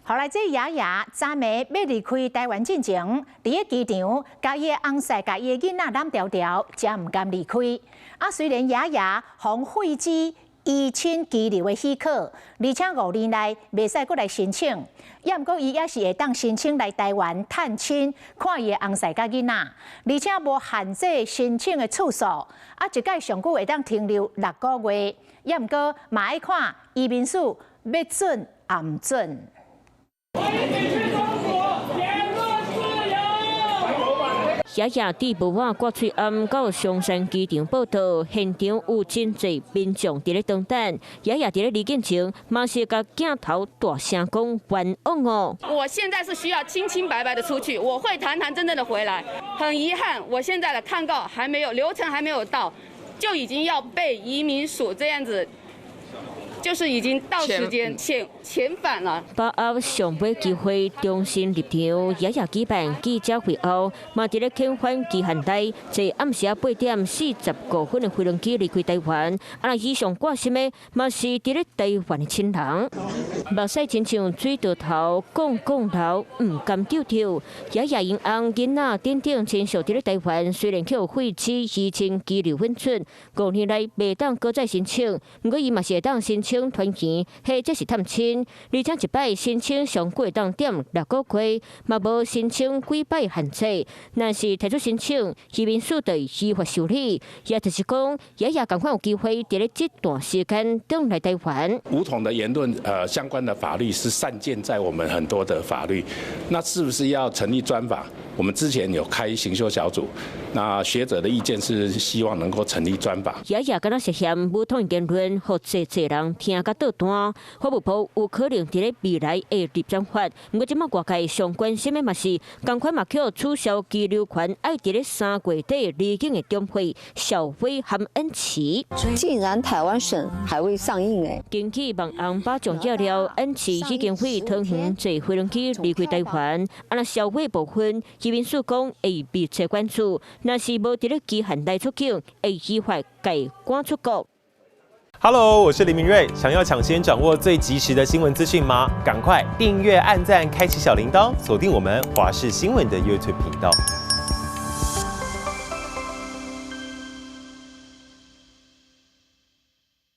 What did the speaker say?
後來這爺爺昨暝欲離開台灣進前，佇个機場，共伊的翁婿共伊的囡仔攬牢牢，才毋甘離開。啊，雖然爺爺予廢止依親居留的許可，而且5年內袂使閣來申請，猶毋過伊猶是會當申請來台灣探親，看伊的翁婿佮囡仔，而且無限制申請的次數，啊，一擺上久會當停留6個月，猶毋過嘛愛看移民署欲准抑毋准。歡迎你去中國，言論自由。爺爺佇無碗掛喙罨到松山機場報到，現場有真濟民眾佇咧等等。爺爺佇咧離境前，嘛是共鏡頭大聲講冤枉哦。我現在是需要清清白白的出去，我會堂堂正正的回來。很遺憾，我現在的抗告還沒有流程還沒有到，就已經要被移民署這樣子。就是已經到時間遣返了。把握上尾機會重新入場，爺爺舉辦記者會後，嘛佇咧遣返期限內，坐暗時8點45分的飛機離開台灣。啊，伊上掛心的嘛是佇咧台灣的親人，目屎親像水道頭，講講流，毋甘丟掉。爺爺𪜶翁囡仔等等親屬佇咧台灣，雖然予廢止依親居留允准，5年內袂當閣再申請，毋過伊嘛是會當申請團圓，或者是探親，而且一擺申請上久會當踮6個月，嘛無申請幾擺限制。若是提出申請，移民署就會依法受理。也就是講，爺爺仝款有機會佇咧這段時間轉來台灣。巫統的言論，相關的法律是散見在我們很多的法律，那是不是要成立專法？我們之前有開行修小組，那學者的意見是希望能夠成立專法。爺爺敢若涉嫌武統言論，予濟濟人聽甲倒彈，法務部有可能佇咧未來會立專法。毋過這擺外界上關心的嘛是，仝款嘛予取消居留權，愛佇咧3月底離境的中會小飛含恩慈。竟然台灣省還未上映誒！根據網紅把總了了，恩慈已經飛桃園坐飛機離開台灣。啊，若銷毀部分，移民署講會密切關注，若是無佇咧期限內出境，會依法共趕出國。 Hello，我是林明瑞，想要搶先掌握最及時的新聞資訊嗎？趕快訂閱、按讚、開啟小鈴鐺，鎖定我們華視新聞的 YouTube 頻道。